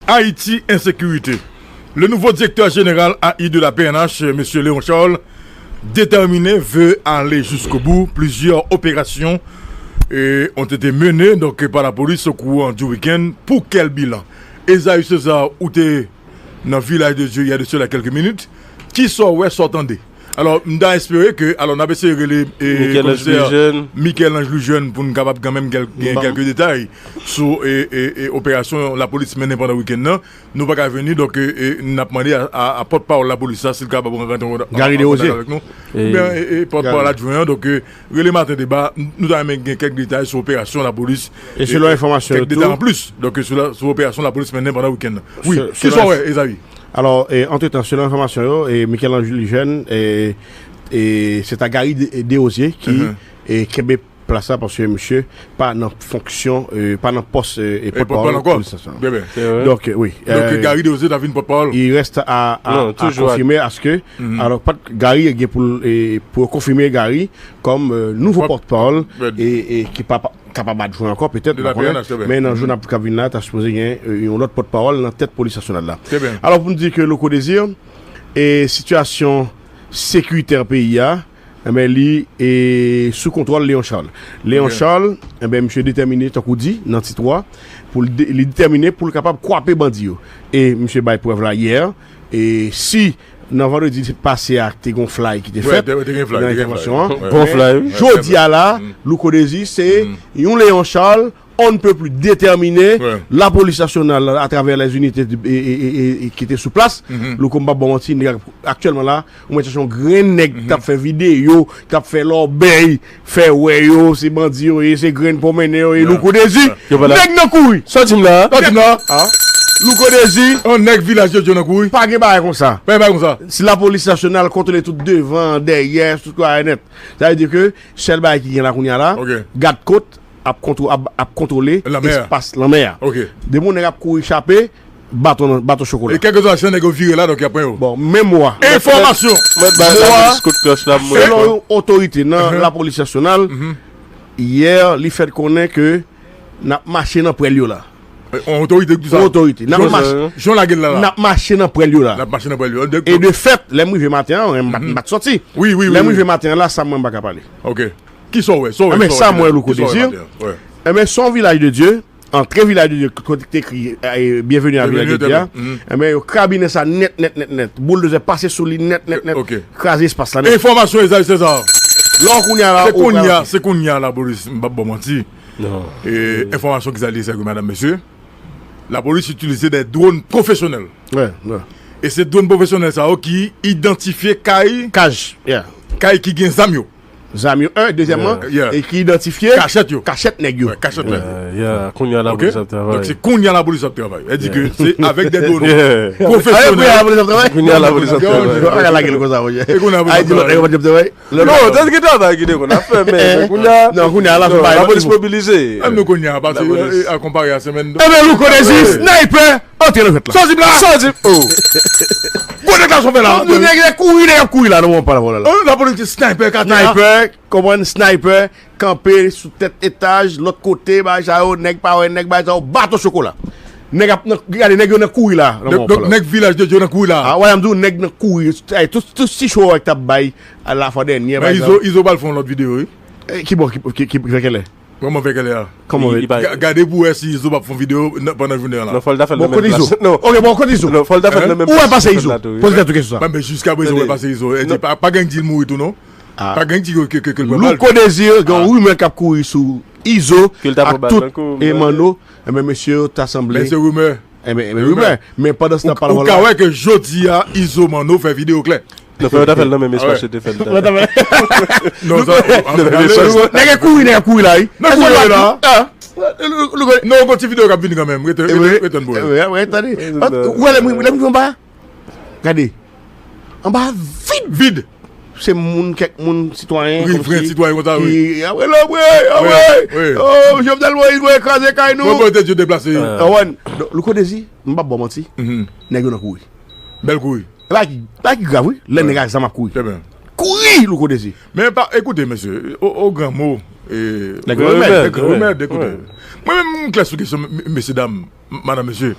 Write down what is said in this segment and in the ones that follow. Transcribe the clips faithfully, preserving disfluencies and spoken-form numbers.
Haïti Insécurité. Le nouveau directeur général A I de la P N H, monsieur Léon Charles, déterminé, veut aller jusqu'au bout. Plusieurs opérations, euh, ont été menées donc, par la police au cours du week-end. Pour quel bilan? Esaü César, ou te nan Vilaj de Dye, il y a de cela quelques minutes. Ki sa w wè, sa w tande? Alò, m ta espere ke, alò, n ap eseye rele, e, komisè Michel-Ange Loujeune pou n kapab kanmenm kèl-, gen kèlke detay sou, e, e, e, operasyon lapolis mennen pandan wikenn nan. Nou pa ka vini, donk, e, e, n ap mande a, a, a pòtpawòl lapolis la, si l kapab rantre an, an, an kontak avèk nou. Oubyen, e, e, pòtpawòl adjwen an, donk, e, rele Maten Deba, n-, nou ta renmen gen kèk detay sou operasyon lapolis. E selon enfòmasyon yo tou, kèk detay anplis, donk, sou la, sou operasyon lapolis mennen pandan wikenn nan. Wi, ki sa w wè, Esaü? Alò, e, antretan, selon enfòmasyon yo, e, Michel-Ange Loujeune, e, e, se ta Gary De-, Desrosiers ki, e, kenbe plas la, paske misye pa nan fonksyon, e, pa nan pòs, e, e, pòtpawòl polis nasyonal. Donk, e, wi. Donk, e, Gary Desrosiers ta vin pòtpawòl? Il reste à, à, à confirmer, aske, alò, pa t-, Gary gen pou l, e, pou yo konfime Gary kòm, e, nouvo pòtpawòl, e, e ki pa, pa kapab adjwen ankò, petèt, m pa konnen, men nan jou n ap, k ap vin la, ta sipoze gen, e, yon lòt pòtpawòl nan tèt polis nasyonal la. Alò, pou n di ke Louko Désir, e, sitiyasyon sekiritè peyi a, enben, li, e, sou kontwòl Léon Charles. Léon Charles, enben, misye detèmine, tankou di, nan tit ou a, pou l de-, li detèmine pou l kapab kwape bandi yo. E misye bay prèv la yè, e si nan vandredi pase a, te gon flay ki te fèt nan entèvansyon an. Bon flay, wi. Jodi a la, Louko Désir, se yon Léon Charles, on ne peut plus déterminé, lapolis nasyonal, atravè les unités de, e, e, e, e, e, ki te sou plas, Louko, m p ap ba w manti, nèg aktyèlman la, ou mèt chache yon grenn nèg k t ap fè videyo, k t ap fè lòbèy, fè wè yo, se bandi yo ye, se grenn pwomennen yo ye, Louko Désir, nèg nan kouri. Sa w di m la? Sa w di m la? Louko Désir. On nèg Vilaj de Dye nan kouri. Pa gen bagay konsa. Pa gen bagay konsa. Si lapolis nasyonal kontwole tout devan, dèyè, tout klare nèt. Sa vle di ke sèl bagay ki gen la kounye a la, gad kot ap kontwo-, ap, ap kontwole espas lanmè a. Depi yon nèg ap kouri chape, baton, baton chokola. E kèlkeswa jan nèg yo vire la, donk y ap pran yo. Bon, men mwa. Enfòmasyon. Mwen ba la diskou klòch la, mwen. Selon yon otorite nan lapolis nasyonal, yè, li fè konnen ke n ap mache nan pwèl yo la. E, yon otorite ki di sa? Yon otorite. N ap mache, jan w lage l la, la. N ap mache nan pwèl yo la. N ap mache nan pwèl yo. E de fèt, lè m rive maten an, m pa t, m pa t sòti. Wi, wi, wi. Lè m rive maten an la, sa mwen m pa ka pale. Ok. Ki sa w wè? Sa w wè? Sa w wè? Sa m wè, Louko Désir. Enben, se yon Vilaj de Dye, antre Vilaj de Dye, kote ki te ekri, e, Bienvenue à Vilaj de Dye a. Enben, yo krabinen sa nèt, nèt, nèt, nèt. Bouldozè pase sou li nèt, nèt, nèt. Ok. Kraze espas la nèt. Enfòmasyon Esaü César. Lè w kounye a la, se kounye a, se kounye a la, Boris, m p ap ba w manti. E, enfòmasyon ki sale, se ke, medam, mesye, lapolis itilize de dwòn pwofesyonèl. E se dwòn pwofesyonèl sa yo ki idantifye kay, kay ki gen zam yo. Zam yo, en, dezyèmman, e ki idantifye kachèt yo, kachèt nèg yo. Kachèt nèg yo. Kounye a lapolis ap travay. Donk, se kounye a lapolis ap travay. Sa vle di ke se avèk de dwòn pwofesyonèl. Kounye a lapolis ap travay. Kounye a lapolis ap travay. Pa ka lage l konsa, monchè. Ay, di lòt nèg yo pa t ap travay. Non, tèt ki travay ki te konn ap fè, men, men kounye a, non, kounye a la, non, lapolis mobilize. Menm nou kounye a, pase, e, a konpare a semèn. Enben, Louko Désir, snaypè, antre nan jwèt la. Sòti la! Sòti! Oh! Gwo deklarasyon fè la. Nèg, nèg kouri, nèg ap kouri la, nan moman pa la, la. Lapolis di snaypè, kate a. Snaypè, konprann, snaypè, kanpe sou tèt etaj, lòt kote, bagay sa yo, nèg pa wè, nèg bagay sa yo, baton chokola. Nèg ap nan, gade, nèg yo nan kouri la, nan moman pa la. Donk, nèg Vilaj de Dye nan kouri la. A, wè, m di w, nèg nan kouri. Ay, tout, tout ti cho k t ap bay, A la fwa dènye, pa egzanp. Izo, Izo pral fè yon lòt videyo, wi. E, ki bò, ki, ki, ki, ki fè kèlè? Kòman fè kèlè a? Kòman fè? Ga-, gade pou wè si Izo p ap fè yon videyo nan, pandan jounen an la. Non, fò l ta fè l nan menm plas. Non. Ok, bon, kote Izo? Non, fò l ta fè l nan menm plas. Ou wè pase Izo? Poze tèt ou kesyon sa. Mwen, men jiska prezan, ou wè pase Izo. E, pa, pa gen di l mouri tou, non. Pa gen di ke, ke, ke l pran bal. Louko Désir, gen yon rimè k ap kouri sou Izo ak tout, e, Manno. Enben, mesye yo ta sanble. Men se rimè. Enben, enben, rimè. Men pandan se tan, pa l vòlè. Ou ka wè ke jodi a, Izo Manno fè videyo klè. Non, fò yo ta fè l nan menm espas yo te fè l. Non, sa, nèg ap kouri, nèg ap kouri la, wi. Nèg kouri la. Non, gon ti videyo k ap vini kanmenm. Rete, rete, rete, rete, rete, tande. Ou wè lè m, lè m rive anba? Gade. Anba vid. Vid. Se moun, kèk moun, sitwayen, kòmsi, sitwayen konsa, wi. Ki, apre, apre, apre. Oh, Jovenel Moïse, nou kraze kay nou. Mwen, mwen te di deplase. Awen, Louko Désir, m p ap ba w manti. Nèg yo nan kouri. Bèl kouri. E pa ki, pa ki grav, wi, lè nèg ak zam ap kouri. Kouri, Louko Désir. Men pa, ekoute, mesye, o, o gran mo, e, nèg yo remèd, nèg yo remèd, ekoute. Mwen menm, m klè sou kesyon, m-, m-, mesye dam, m-, madanm, mesye.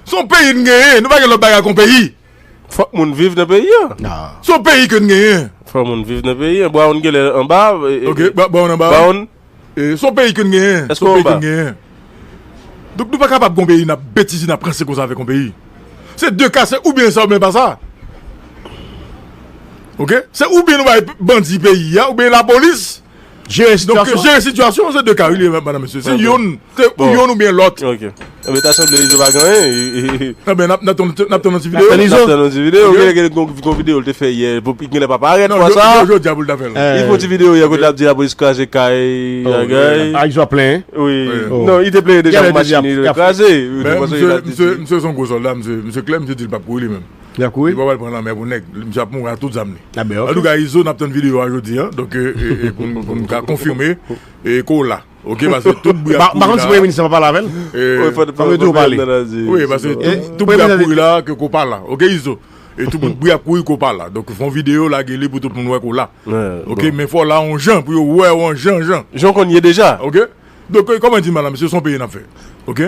Se yon peyi n genyen, nou pa gen lòt bagay kon peyi. Fòk moun viv nan peyi an. Se yon peyi ke n genyen. Fòk moun viv nan peyi an. Brown genlè anba. e- e- Ok, Bra- Brown anba. Brown. E, se yon peyi ke n genyen. Èske Se yon w peyi ke anba? n genyen. Donk nou pa kapab gon peyi n ap betize, n ap ranse konsa avèk yon peyi. Se de ka, se oubyen sa oubyen pa sa. Ok? Se oubyen nou bay bandi peyi a, oubyen lapolis. Jere Donk sitiyasyon. jere sitiyasyon, se de ka wi, li, madanm mesye. Se Ok. youn, se ou Bon. youn oubyen lòt. Ok. Enben ta sanble li pa ganyen. Enben, n ap n ap tann n ap tann yon ti N ap tann videyo. Izo. N ap tann yon ti videyo. Ok. Gen gen yon videyo l te fè yè. Pou gen pa parèt Non, fwa sa. jodi a pou l ta fè l. Eh. Li fè yon ti videyo yè kote l ap di lapolis kraze kay. Bagay. A Izo ap plenyen. Wi. Oh. Non, li te plenyen deja Yè, pou machin li yè, kraze. Men misye, misye, misye se yon gwo sòlda, misye, misye klè, misye di l p ap kouri li menm. Li ap kouri. Li pa pral pran lanmè pou nèg. Misye ap mouri ak tout zam li. Ah ben, ok. Antouka, Izo, n ap tann videyo a jodi a. Donk, e, e, e, pou n pou n ka konfime e, ke w la. Ok, paske tout bri Ba- ap Ba konn kouri si la. Premye Minis la pa pale avè l. E, Wi, fò- fò- Fò yo di w fò- pale. nan la di. Wi, paske So- tout- tout Premye bri ap Minis kouri la, ke ko pa la. Ok, Izo. E tout moun bri ap kouri, ko pa la. Donk, fè yon videyo, lage li pou tout moun wè ko la. Wè, Ok, bon. Men fò la yon jan, pou yo wè yon jan, jan. Jan konn ye deja. Ok? Donk, kòman di madanm, se son peyi n ap fè. Ok?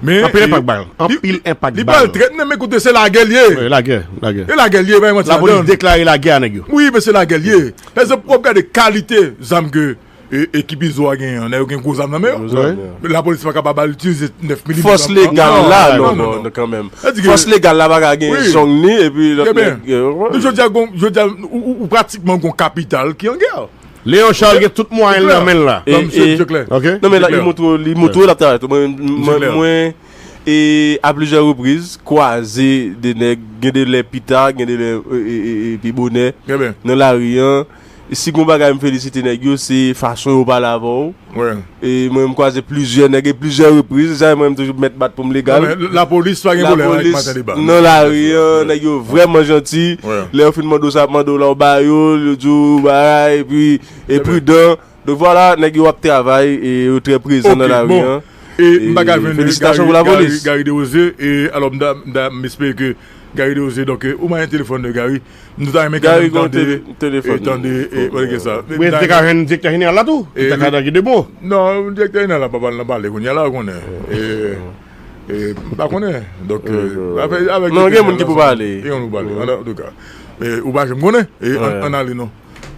Men, Anpil e, enpak bal. li- Anpil enpak Li bal. pral trèt, nan men koute, se lagè l ye. Wi, lagè, lagè. E lagè l ye, pa yon manti Lapolis ladan. Deklare lagè a nèg yo. Wi, men se lagè l ye. Pèzanp, w ap gade kalite zam ke e, ekip Izo a genyen an, nèg yo gen gwo zam nan men yo. Gwo zam, Wi. yeah. Lapolis pa kapab al itilize nèf milimèt. Fòs legal Non, la, non, non, non, bon, non. kanmenm. Sa di ke- Fòs legal la pa ka gen Wi. zong ni, epi lòt Ebyen, nèg, euh, nou jodi a gon- jodi a, ou, ou, ou pratikman gon kapital ki an gè. Leon Charles gen tout mwayen l nan men l la. E- Non, misye, e- misye klè. Ok? Non, men la, Misye li klè. montre, li montre l ap travay tou. Mwen, mwen, klè. mwen, e, a plizyè repriz, kwaze de nèg, gen de lè pi ta, gen de lè, e, e, e, e, pi bonè, Ebyen, nan lari an. Si gon bagay m felisite nèg yo, se fason yo pale avè w. wè. E mwen, m kwaze plizyè nèg e plizyè repriz. Se sa mwen, m toujou mèt bat pou m legal. Non, men lapolis pa gen pwoblèm avèk Lapolis maten deba. Nan lari an, nèg yo vrèman janti. Wè. Lè yo fin mande w sa, mande w la, w ba yo, yo di w bagay, epi e pridan. Donk vwala, nèg yo ap travay e yo trè prezan Ok, nan lari bon. an. E m pa ka E jwenn felisitasyon pou Gary, lapolis. Gary, Gary Derose, e alò m ta- m ta- m espere ke Gary Derose, donk, e, ou mande telefòn de Gary. Nou ta renmen kanmenm Gary gon tande, te- telefòn. E tande, e, wè ke sa. Mwen te ka jwenn direktè jeneral la tou. E, Li ta ka dage de mo. Non, direktè jeneral la pa pral nan pale kounye a la, ou konnen. E, e, m pa konnen. Donk, e, avèk, avèk Non, direktè gen moun ki jeneral pou la, pale. Gen moun pou pale. An, an tou ka. E, ou pa janm konnen. E, an, Wè. Ann ale non.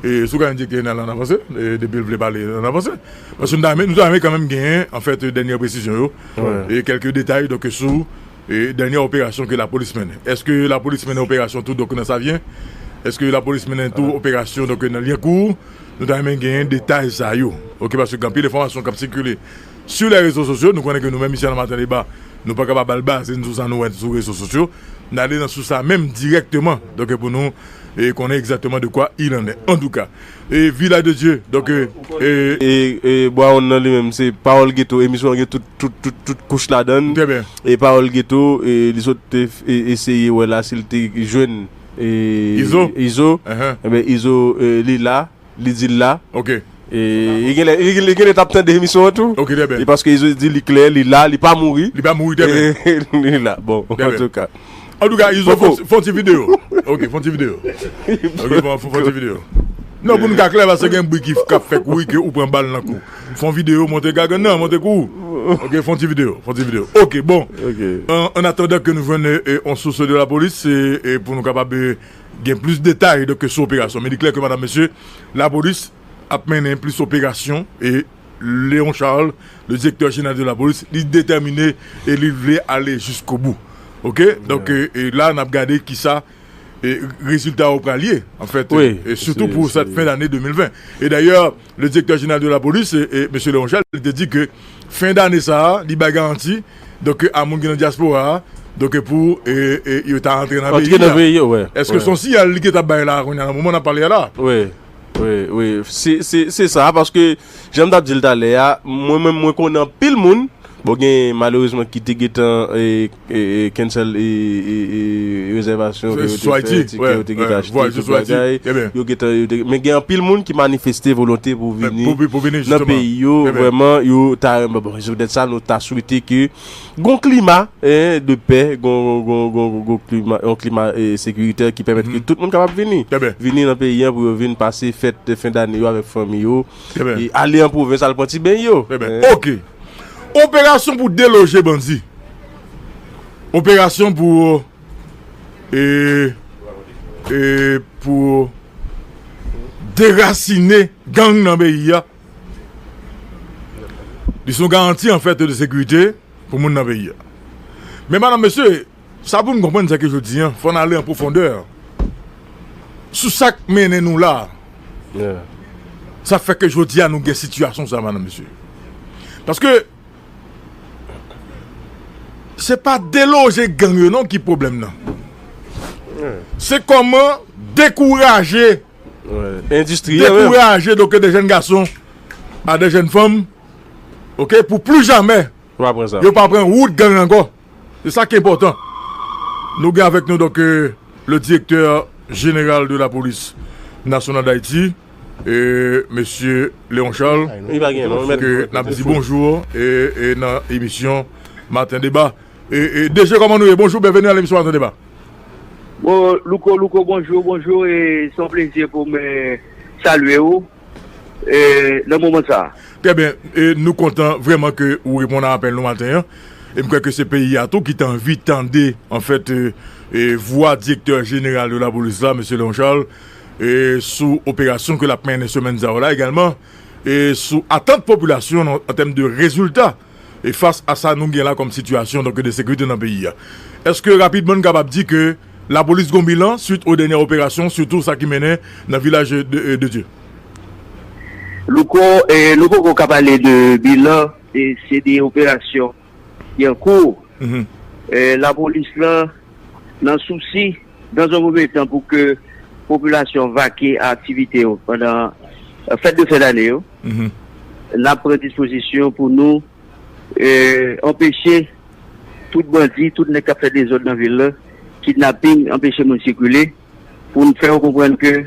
E, si w ka jwenn direktè jeneral la, n avanse. E, depi l vle pale, n avanse. Paske nou ta renmen, nou ta renmen kanmenm genyen, anfèt, dènye presizyon yo. Wè. E kèlke detay, donk, sou e dènye operasyon ke lapolis mennen. Èske lapolis mennen operasyon tou, donk, nan Savyen? Èske lapolis mennen tou operasyon, donk, nan Lyankou? Nou ta renmen genyen detay sa yo. Ok, paske gen anpil enfòmasyon k ap sikile sou lè rezo sosyo. Nou konnen ke nou menm isi nan Maten Deba, nou pa kapab al baze n sou sa nou wè sou rezo sosyo. N ale nan sou sa menm dirèkteman. Donk, pou nou e konnen egzakteman de kwa il en est. Antouka, e Village de Dieu, donk, e, e, E, e Brown nan li menm, se Pawòl Geto, emisyon an gen tout, tout, tout, tout kouch ladan l. Trè byen. E Pawòl Geto, e, li sot te f- e, eseye wè la si l te jwenn e, Izo? Izo. Ahan. Ebyen, Izo, e, li la, li di l la. Ok. E li genlè li genlè t ap tande emisyon an tou. Ok, trè byen. E paske Izo di li klè, li la, li pa mouri. Li pa mouri, trè byen. E li la. Bon, Trè byen. Antouka. Antouka, Izo, Fofo. fon, fon ti videyo. Ok, fon ti videyo. Ok, fon, fon, fon ti videyo. Non, pou nou ka klè, paske gen bri ki k ap fè kouri ke ou pran bal nan kou. Fon videyo, monte gagann nan, monte kou. Ok, fon ti videyo, fon ti videyo. Ok, bon. Ok. An, an atandan ke nou jwenn e, e, yon sous de lapolis, e, e pou nou kapab e, gen plis detay, donk, sou operasyon. Men li klè ke, madanm, mesye, lapolis ap mennen plis operasyon e Léon Charles, le directeur général de la police, li detèmine e li vle ale jiskobou. Ok? Donk, e, e la, n ap gade kisa e rezilta yo pral ye, anfèt, Wi, e sitou se- pou se- sèt fen dane de mil ven. E dayè, le direktè jeneral de la polis, e, e mesye Léon Charles, li te di ke fen dane sa a, li bay garanti, donk, a moun ki nan dyaspora a, donk, pou e, e, yo ta antre nan Antre peyi nan a. peyi yo, wè. Èske se yon siyal li gentan bay la a kounye a nan moman n ap pale a la? Wi, wi, wi. Se, se, se sa, paske, jan m t ap di l talè a, mwen menm, mwen konnen anpil moun, bon, gen malerezman ki te gentan e, e, e, cancel e, e, e, rezèvasyon ke yo te fè, tikè yo te gentan achte, tout bagay. Yo gentan, yo te, men gen anpil moun ki manifeste volonte pou vini nan peyi yo, vrèman, yo ta renmen, bon, se poutèt sa, nou ta swete ke gon klima, e, de pè, gon, gon, gon, gon, gon klima, yon klima e, sekiritè ki pèmèt ke tout moun kapab vini. Vini nan peyi an pou yo vin pase fèt de fen dane yo avèk fanmi yo. E ale an pwovens, al pran ti beny yo. Ok. Operasyon pou deloje bandi. Operasyon pou, e, e, pou derasinen gang nan peyi a. Li se yon garanti, anfèt, de sekirite pou moun nan peyi a. Men, madanm, mesye, sa pou n konprann, se ke jodi a, fò n ale an pwofondè sou sa k mennen nou la. Sa fè ke jodi a, nou gen sitiyasyon sa, madanm, mesye. Paske se pa deloje gang yo non ki pwoblèm nan. Se kòman dekouraje, dekouraje donk de jèn gason a de jèn fanm, oke, pou pli jamè yo pa pran wout gang ankò. Se sa ki enpòtan. Nou gen avèk nou donk, euh, le directeur général de la police nationale d'Haïti, e, mesye Léon Charles, ke n ap di bonjou e, e nan emisyon Maten Deba. E, e, D G, kòman nou ye? Bonjou, byenveni nan emisyon Maten Deba. Bon, Louko, Louko, bonjou, bonjou, e se yon plezi pou mwen salye w e nan moman sa a. Trè byen, e nou kontan vrèman ke ou reponn a apèl nou maten an. E m kwè ke se peyi a tou ki te anvi tande, anfèt, e, e, vwa direktè jeneral de lapolis la, mesye Léon Charles, e, sou operasyon ke l ap mennen semèn sa yo la egalman, e sou atant popilasyon an, an tèm de rezilta, e fas a sa nou gen la kòm sitiyasyon, donk, de sekirite nan peyi a. Èske rapidman n kapab di ke lapolis gen yon bilan suit o dènyè operasyon, sitou sa ki mennen nan vilaj de, de Dye? Louko, e, nou poko ka pale de bilan, e se de operasyon ki an kou. E, lapolis lan, nan sousi, dans un premier temps, pou ke popilasyon vake a aktivite yo pandan, e, fèt de fen dane yo, n ap pran dispozisyon pou nou, e, anpeche tout bandi, tout nèg k ap fè dezòd nan vil la, kidnaping, anpeche moun sikile, pou n fè yo konprann ke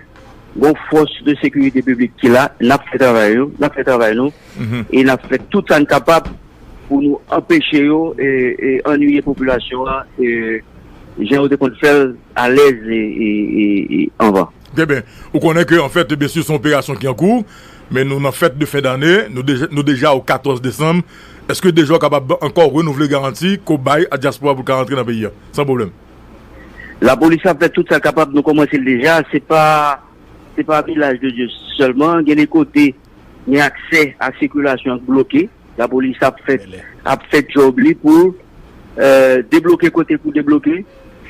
gon fòs de sekirite piblik ki la, n ap fè travay nou, n ap fè travay nou, e n ap fè tout sa n kapab pou nou anpeche yo, e, e annuiye popilasyon an, e jan yo te konn fè l alèz e, e, e, e anvan. Trè byen. Ou konnen ke, anfèt, byensi, se yon operasyon ki an kou, men nou nan fèt de fen dane, nou deja, nou deja o katòz desanm. Èske deja w kapab ankò renouvle garanti ke w bay a dyaspora pou l ka rantre nan peyi a, san pwoblèm? Lapolis ap fè tout sa l kapab, nou kòmanse l deja. Se pa, se pa vilaj de Dye sèlman. Gen de kote, gen aksè a sikilasyon k bloke. Lapolis ap fè, ap fè djòb li pou, e, debloke kote pou debloke,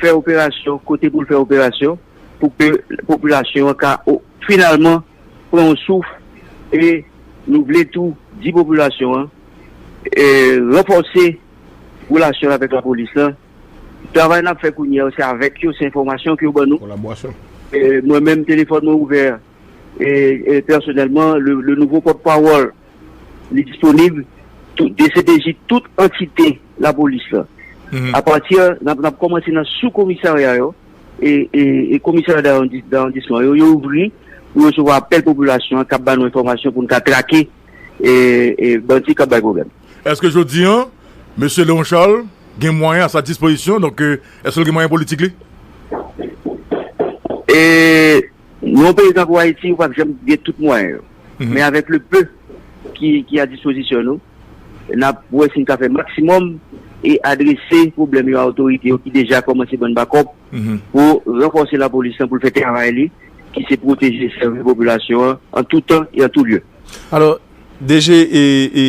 fè operasyon kote pou l fè operasyon, pou ke popilasyon an ka, o, finalman pran yon souf. E nou vle tou di popilasyon an, e, ranfòse relasyon avèk lapolis lan. Travay n ap fè kounye a, se avèk yo, se enfòmasyon ke yo ban nou. E, mwen menm, telefòn mwen ouvè, e, e, pèsonèlman, le, le nouveau porte-parole, li disponib, tout, D C P J, tout antite lapolis lan. Apati, n ap, n ap kòmanse nan sou komisarya yo, e, e, e komisarya dawondisman yo, yo ouvri pou resevwa apèl popilasyon an k ap ba nou enfòmasyon pou n ka trake, e, e bandi k ap bay pwoblèm. Èske jodi an, mesye Léon Charles gen mwayen a sa dispozisyon? Donk, e, èske l gen mwayen politik li? E, nan yon peyi tankou Ayiti, ou p ap janm gen tout mwayen yo. Men avèk le peu ki, ki a dispozisyon nou, n ap wè si n ka fè maksimòm e adrese pwoblèm yo a otorite yo ki deja kòmanse ban n bakòp pou ranfòse lapolis lan pou l fè travay li, ki se pwoteje, sèvi popilasyon an, an tou tan e an tou lye. Alò, D G, e, e,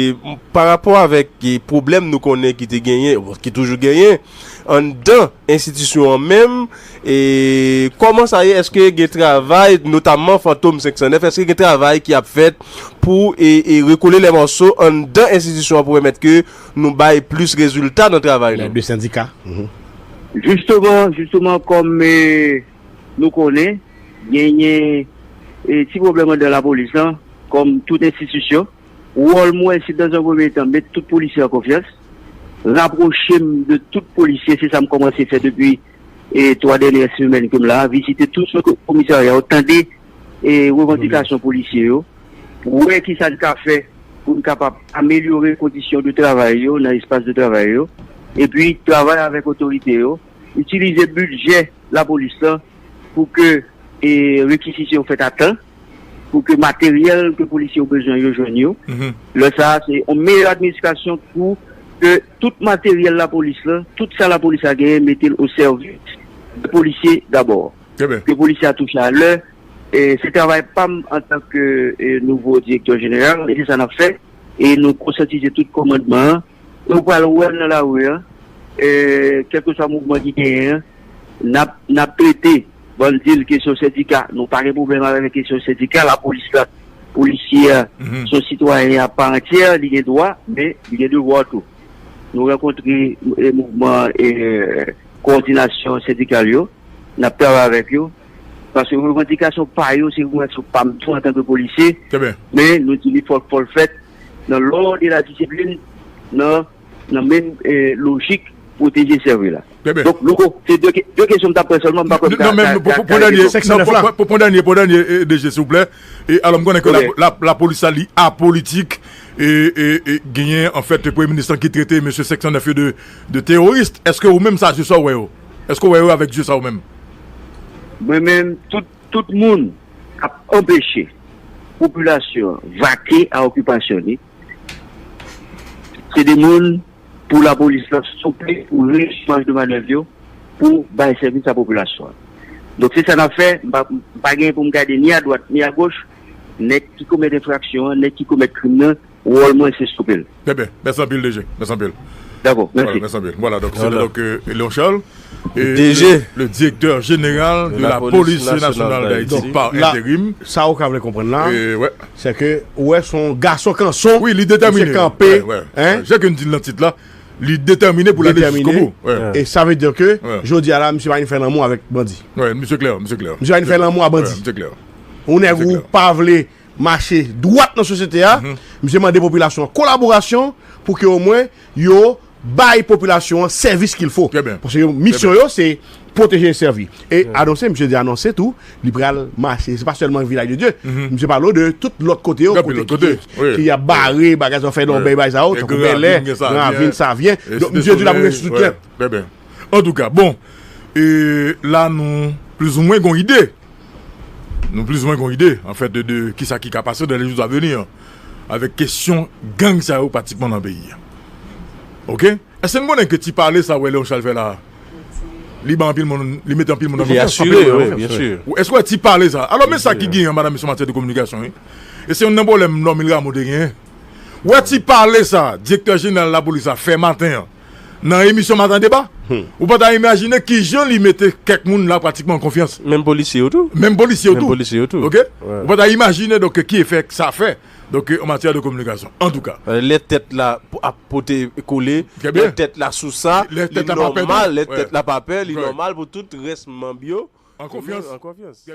pa rapò avèk, e, pwoblèm nou konnen ki te genyen, ki toujou genyen, anndan enstitisyon an menm, e, kòman sa ye? Èske gen travay, notamman Fantom senk san nèf, èske gen travay ki ap fèt pou, e, e, rekole lè mòso anndan enstitisyon an pou pèmèt ke nou bay plis rezilta nan travay nou? Jisteman, jisteman, kòm, e, nou konnen, genyen, e, ti pwoblèm anndan lapolis lan, kòm tout enstitisyon. Wòl mwen, se dans un premier temps, met tout polisye an konfyans, rapwoche m de tout polisye, se sa m kòmanse fè depi, e, twa dènyè semèn ke m la, vizite tout komisarya yo, tande, e, revandikasyon polisye yo, wè kisa n ka fè pou n kapab amelyore kondisyon de travay yo nan espas de travay yo, epi travay avèk otorite yo, itilize bidjè lapolis lan pou ke, e, rekizisyon fèt a tan, pou ke materyèl ke polisye yo bezwen yo jwenn yo. Lè sa a, se yon meyè administrasyon pou ke tout materyèl lapolis lan, tout sa lapolis la genyen, mete l o sèvis de polisye dabò. Ke polisye a touche a lè. E se travay pa m antanke, e, nouvo direktè jeneral, e se sa n ap fè. E nou konsyatize tout kòmandman an. E w pral wè l nan lari an, e, kèlkeswa mouvman ki genyen an, n ap, n ap trete. Ban n di l kesyon sendika. Nou pa gen pwoblèm avèk kesyon sendika. Lapolis la, polisye a, se yon sitwayen a pa antyè, li gen dwa, men li gen devwa tou. Nou rankontre, e, mouvman, e, kowòdinasyon sendikal yo, n ap travay avèk yo, paske revandikasyon pa yo, se revandikasyon pa m tou antanke polisye, men nou di li fò, fò l fèt nan lòd e la disiplin, nan, nan menm, e, lojik pwoteje sèvi la. Donk, Louko, se de, de kesyon m t ap pran sèlman, m pa kwè m ka, non, men ka, pou, pou, ka pou dènye, non, pou, pou, pou dènye, pou dènye, D G, silvouplè. E alò, m konnen ke la, la, lapolis la, li apolitik, e, e, e genyen, anfèt, premye minis lan ki trete mesye sèk san nèf yo de, de teworis. Èske ou menm, sa, se sa w wè yo? Èske w wè yo avèk zye sa ou menm? Mwen menm, tout, tout moun k ap anpeche popilasyon an vake a okipasyon li, se de moun pou lapolis lan souple pou rejim maj de manèv yo pou bay sèvis a popilasyon an. Donk, se sa n ap fè. M pa, m pa gen pou m gade ni adwat ni agoch. Nèg ki komèt enfraksyon an, nèg ki komèt krim nan, wòl mwen se stope l. Trè byen. Mèsi anpil, D G. Mèsi anpil. Dakò, mèsi. Vwala, mèsi anpil. Vwala, donk, se te donk, euh, Léon Charles, euh, D G, le, le directeur général de la Police nationale d'Haïti par intérim. Sa ou ka vle konprann la, se ke ou wè se yon gason kanson, wi, li detèmine, misye kanpe, jan ke n di l nan tit la, li detèmine pou l ale jiskobou. E sa vle di ke jodi a la, misye pa vin fè lanmou avèk bandi. Misye klè, misye klè. Misye pa vin fè lanmou a bandi. Yon nèg ou pa vle mache dwat nan sosyete a, misye mande popilasyon an kolaborasyon pou ke omwen yo bay popilasyon an sèvis qu'il faut. Paske yo, misyon yo, se pwoteje e sèvi. E anonse, misye di anonse tou, li pral mache. Se pa sèlman Vilaj de Dye. Misye pale de tout lòt kote yo, kote ki, ki ap bare, bagay sa, fè lòbèy, bagay sa yo, tankou Bèlè, Gran Ravin, Savyen. Donk, misye di l ap rete sou tout tèt. Antouka, bon, e la nou plizoumwen gon ide. Nou plizoumwen gon ide, anfèt, de, de kisa ki ka pase dans les jours à venir avèk kesyon gang sa yo pratikman nan peyi a. Oke? Èske n konnen ke ti pale sa wè Léon Charles fè la, li ba anpil moun, li mete anpil moun an konfyans? Li asire, wi, byen si. Èske w wè ti pale sa? Alò, men sa ki genyen, madanm, mesye, an matyè de kominikasyon, wi. E se youn nan pwoblèm Normil Rameau te genyen. Wè ti pale sa, direktè jeneral lapolis la fè maten an, nan emisyon Maten Deba, ou pa ta imajine kijan li mete kèk moun la pratikman an konfyans. Menm polisye yo tou. Menm polisye yo tou. Menm polisye yo tou. Oke? Ou pa ta imajine, donk, ki efè sa fè, donk, an matyè de kominikasyon. Antouka. Lè tèt la ap pote kole, lè tèt la sou sa, li nòmal, lè tèt la pa pè, li nòmal pou tout rès manm yo an konfyans. An konfyans.